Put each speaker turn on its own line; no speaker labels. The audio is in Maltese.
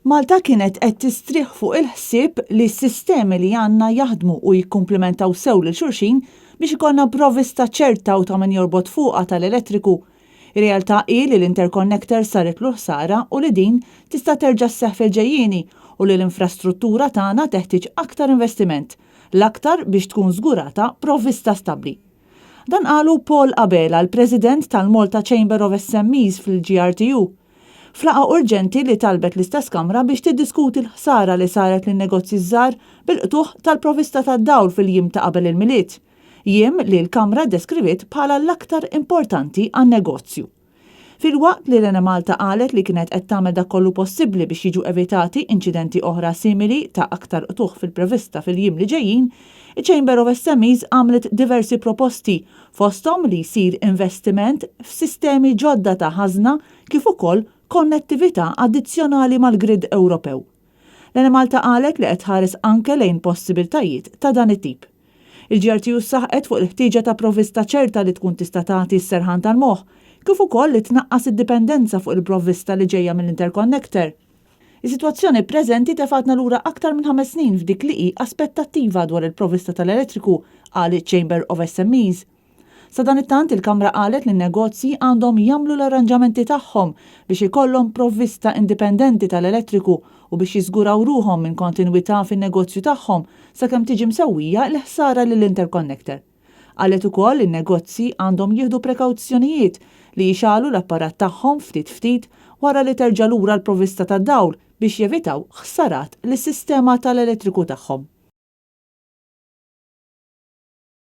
Malta kienet qed tistrieħ fuq il-ħsieb li s-sistemi li għandna jaħdmu u jikkumplimentaw sew lil xulxin biex ikollna provvista ċerta u ta' min jorbot fuqha tal-elettriku. Ir-realtà hi li l-interconnector saritlu l-ħsara u li din tista' terġa' sseħħ fil-ġejjieni u li l-infrastruttura tagħna teħtieġ aktar investiment, l-aktar biex tkun żgurata provvista stabbli. Dan qalu Paul Abela, l-President tal-Malta Chamber of SMEs fil-GRTU, f'laqgħa urġenti li talbet l-istess Kamra biex tiddiskuti l-ħsara li saret lin-negozji ż-żgħar bil-qtugħ tal-provista tad-dawl fil-jiem ta' qabel il-Milied, jiem li l-Kamra ddeskriviet bħala l-aktar importanti għan-negozju. Filwaqt li l-Enemalta qalet li kienet qed tagħmel dak kollu possibbli biex jiġu evitati inċidenti oħra simili ta' aktar qtugħ fil-prevista fil-jiem li ġejjin, iċ-Chamber of SMEs għamlet diversi proposti fosthom li jsir investiment f'sistemi ġodda ta' ħażna kif ukoll konnettività addizzjonali mal-grid Ewropew. L-Enemalta qalet li qed tħares anke lejn possibiltajiet ta' dan it-tip. Il-GRTU saħqet fuq il-ħtieġa ta' provvista ċerta li tkun tista' tagħti s-serħan tal-moħħ, kif ukoll li tnaqqas id-dipendenza fuq il-provvista li ġejja mill-interconnector. Is-sitwazzjoni preżenti tefgħatna lura aktar minn ħames snin f'dik li hi aspettattiva dwar il-provvista tal-elettriku, qal iċ-Chamber of SMEs. Sadanittant il-Kamra qalet li n-negozji għandhom jagħmlu l-arranġamenti tagħhom biex ikollhom provvista indipendenti tal-elettriku u biex jiżguraw ruħhom minn kontinwità fin-negozju tagħhom sakemm tiġi msewwija l-ħsara lill-interconnector. Qalet ukoll li n-negozji għandhom jieħdu prekawzjonijiet li jixgħalu l-apparat tagħhom ftit ftit wara li terġa' lura l-provvista tad-dawl biex jevitaw ħsarat lis-sistema tal-elettriku tagħhom.